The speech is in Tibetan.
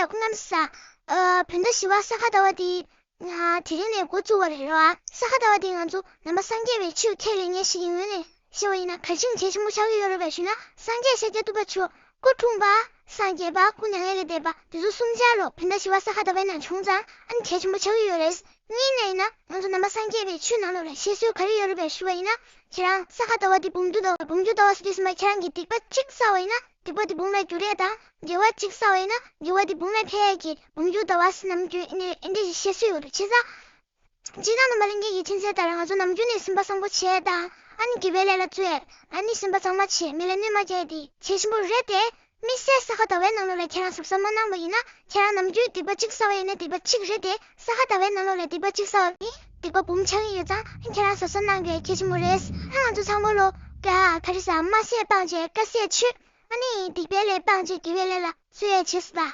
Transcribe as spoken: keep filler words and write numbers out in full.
ཁོང་རྣམས་ས། ཨ། བོད་ཟླ་བཞི་པ་ས་ག་ཟླ་བ་དེ། ང་དེ་རིང་ནས་འགོ་བཙུགས་པ་རེད་རོ། ཨ། ས་ག་ཟླ་བ་དེ་ང་ཚོ་ནང་པ་སངས་རྒྱས་པའི་ཆོས་ཁས་ལེན་མཁན་ཞིག་ཡིན་ངོས་ནས་བཤད་པ་ཡིན་ན་གལ་ཆེན་གལ་ཆེན་པོ་ཆགས་ཀྱི་ཡོད་རེད་པས་ཞུས་ན། སངས་རྒྱས་ཤཱཀྱ་ཐུབ་པ་མཆོག་སྐུ་འཁྲུངས་པ། སངས་རྒྱས་པ། སྐུ་མྱ་ངན་ལས་འདས་པ། དེ་ཚོ་གསུམ་ཆར་ལོ་བོད་ཟླ་བཞི་པ་ས་ག་ཟླ་བའི་ནང་བྱུང་ཙང་ཨ་ནི་གལ་ཆེན་པོ་ཆགས་ཀྱི་ཡོད་རེད། གཉིས་ནས་ཡིན་ན་ང་ཚོ་ནང་པ་སངས་རྒྱས་པའི་ཆོས་ནང་ལོགས་ལ་བཤད་སྲོལ་ག་རེ་ཡོད་རེད་པས་ཞུ་བ་ཡིན་ན། ཁྱེད་རང་ས་ག་ཟླ་བ་འདི་འབུམ་འགྱུར་ཟླ་བ། འབུམ་འགྱུར་ཟླ་བ་ཟེར་དུས་ཙམ་པ་ཁྱེད་རང་གིས་སྡིག་པ་གཅིག་བསགས་པ་ཡིན་ན་སྡིག་པ་འདི་འབུམ་ལ་འགྱུར་ཡས་དང་། དགེ་བ་གཅིག་བསགས་པ་ཡིན་ན་དགེ་བ་འདི་འབུམ་ལ་འཕེལ་ཡས་ཀྱི་འབུམ་འགྱུར་ཟླ་བ་ཟེར་ནམ་རྒྱུན་ཨེ་འདྲ་ཞིག་བཤད་སྲོལ་ཡོད་རེད། བྱས་ཙང་། སྤྱིར་བཏང་ནང་པ་ལྷན་རྒྱས་ཀྱི་མཁྱེན་གསལ་ལྟར་ང་ཚོ་ནམ་རྒྱུན་ནས་སེམས་པ་བཟང་པོ་བྱེད་ཡས་དང་། ཨ་ནི་དགེ་བའི་ལས་ལ་བརྩོན་ཡས། ཨ་ནི་སེམས་པ་གཙང་མ་བྱེད། མི་ལ་གནོད་མ་བྱེད་ཡས་དེ་གལ་ཆེན་པོ་རེད་དེ། དམིགས་བསལ་ས་ག་ཟླ་བའི་ནང་ལོགས་ལ་ཁྱེད་རང་གཟབ་གཟབ་མ་གནང་བ་ཡིན་ན། ཁྱེད་རང་ནམ་རྒྱུན་སྡིག་པ་གཅིག་བསགས་པ་ཡིན་ན་སྡིག་པ་གཅིག་རེད་དེ། ས་ག་ཟླ་བའི་ནང་ལོགས་ལ་སྡིག་པ་གཅིག་བསགས་པ་ཡིན་སྡིག་པ་འབུམ་ཆགས་ཀྱི་ཡོད་ཙང་ཁྱེད་རང་གཟབ་གཟབ་གནང་དགོས་གལ་ཆེན་པོ་རེད། ཨ། ང་ཚོ་ཚང་མ་ལོ། ག་ག་རེ་ཟ། དམར་ཟས་སྤངས་བྱས་དཀར་ཟས་མཆོད། ཨ་ནི་སྡིག་པའི་ལས་སྤངས་བྱས་དགེ་བའི་ལས་ལ་བརྩོན་ཡས་བྱེད་ཟེར་ད།